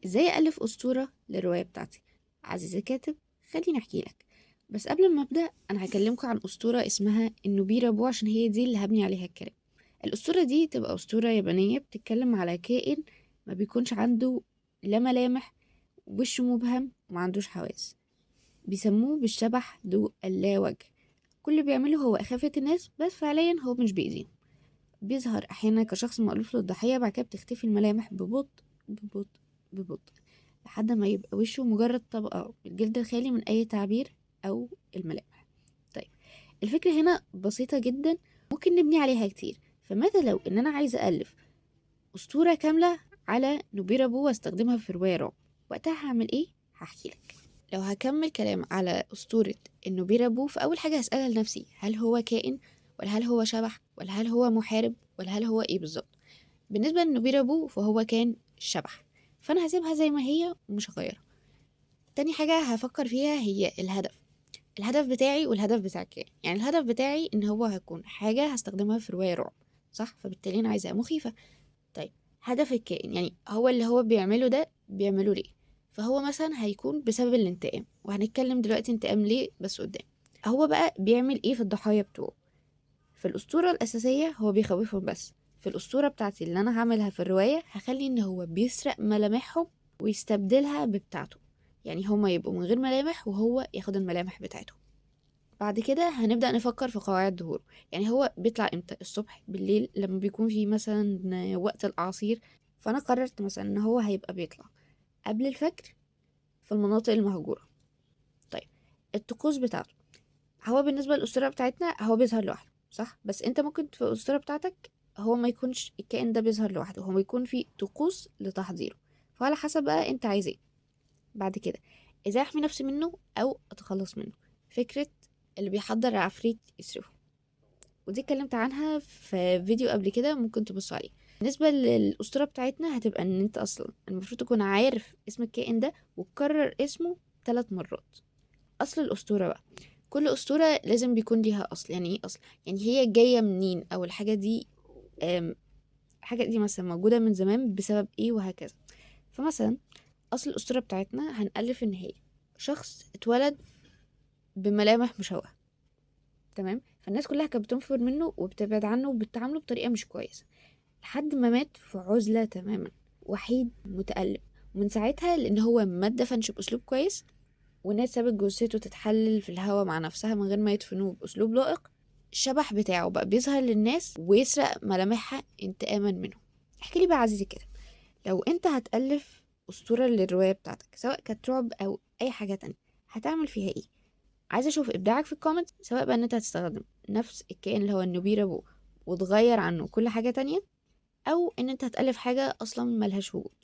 ازاي ألف أسطورة للرواية بتاعتي؟ عزيزي الكاتب، خليني أحكي لك. بس قبل ما أبدأ أنا هكلمكم عن أسطورة اسمها النوبيرابو، عشان هي دي اللي هبني عليها الكلام. الأسطورة دي تبقى أسطورة يابانية بتتكلم على كائن ما بيكونش عنده لا ملامح، وشه مبهم وما عندوش حواس، بيسموه بالشبح ذو اللا وجه. كل اللي بيعمله هو إخافة الناس، بس فعليا هو مش بيأذيهم. بيظهر أحيانا كشخص مألوف للضحية، بعد كده بتختفي الملامح ببطء ببطء ببطء لحد ما يبقى وشه مجرد طبقة الجلد الخالي من أي تعبير أو الملامح. الفكرة هنا بسيطة جدا، ممكن نبني عليها كتير. فماذا لو إن أنا عايزة ألف أسطورة كاملة على نوبيرابو واستخدمها في رواية رعب؟ وقتها هعمل إيه؟ هحكي لك. لو هكمل كلام على أسطورة النوبيرابو، فأول حاجة هسألها لنفسي، هل هو كائن ولا هل هو شبح ولا هل هو محارب ولا هل هو إيه بالظبط؟ بالنسبة للنوبيرابو فهو كان شبح، فأنا هسيبها زي ما هي ومش هغيرها. تاني حاجة هفكر فيها هي الهدف، الهدف بتاعي والهدف بتاع الكائن. الهدف بتاعي إن هو هيكون حاجة هستخدمها في رواية رعب، صح؟ فبالتالي أنا عايزاها مخيفة. هدف الكائن يعني هو اللي هو بيعمله ده بيعمله ليه؟ فهو مثلا هيكون بسبب الانتقام، وهنتكلم دلوقتي انتقام ليه بس قدام. هو بقى بيعمل ايه في الضحايا بتوعه؟ في الأسطورة الأساسية هو بيخوفهم بس، في الأسطورة بتاعتي اللي أنا هعملها في الرواية هخلي إن هو بيسرق ملامحهم ويستبدلها ببتاعته، يعني هما يبقوا من غير ملامح وهو ياخد الملامح بتاعتهم. بعد كده هنبدأ نفكر في قواعد ظهوره، يعني هو بيطلع امتى؟ الصبح، بالليل، لما بيكون في مثلا وقت الأعاصير. فأنا قررت مثلا إن هو هيبقى بيطلع قبل الفجر في المناطق المهجورة. الطقوس بتاعته، هو بالنسبة للأسطورة بتاعتنا هو بيظهر لوحده، صح؟ بس انت ممكن في الأسطورة بتاعتك هو ما يكونش الكائن ده بيظهر لوحده، هو بيكون في طقوس لتحضيره، فعلى حسب بقى انت عايز ايه. بعد كده ازاي احمي نفسي منه او اتخلص منه، فكرة اللي بيحضر عفريت يصرفه، ودي اتكلمت عنها في فيديو قبل كده ممكن تبصوا عليه. بالنسبة للأسطورة بتاعتنا هتبقى ان انت اصلا المفروض تكون عارف اسم الكائن ده وتكرر اسمه 3 مرات. اصل الأسطورة بقى، كل أسطورة لازم بيكون ليها أصل. يعني إيه أصل؟ يعني هي جاية منين، أو الحاجة دي، الحاجة دي مثلا موجودة من زمان بسبب إيه، وهكذا. فمثلا أصل الأسطورة بتاعتنا هنألف إن هي شخص اتولد بملامح مشوهة، تمام؟ فالناس كلها كانت بتنفر منه وبتبعد عنه وبتعامله بطريقة مش كويسة، لحد ما مات في عزلة تماما، وحيد متألم. ومن ساعتها لأن هو ما اتدفنش بأسلوب كويس، والناس سابت جثته تتحلل في الهوا مع نفسها من غير ما يدفنوه بأسلوب لائق، الشبح بتاعه بقى بيظهر للناس ويسرق ملامحها انتقاما منه. احكي لي بقى عزيزي كده، لو انت هتألف أسطورة للرواية بتاعتك سواء كانت رعب أو أي حاجة تانية، هتعمل فيها ايه؟ عايزة أشوف إبداعك في الكومنت، سواء بقى إن أنت هتستخدم نفس الكائن اللي هو النوبيرابو وتغير عنه كل حاجة تانية، أو إن أنت هتألف حاجة أصلا ملهاش وجود.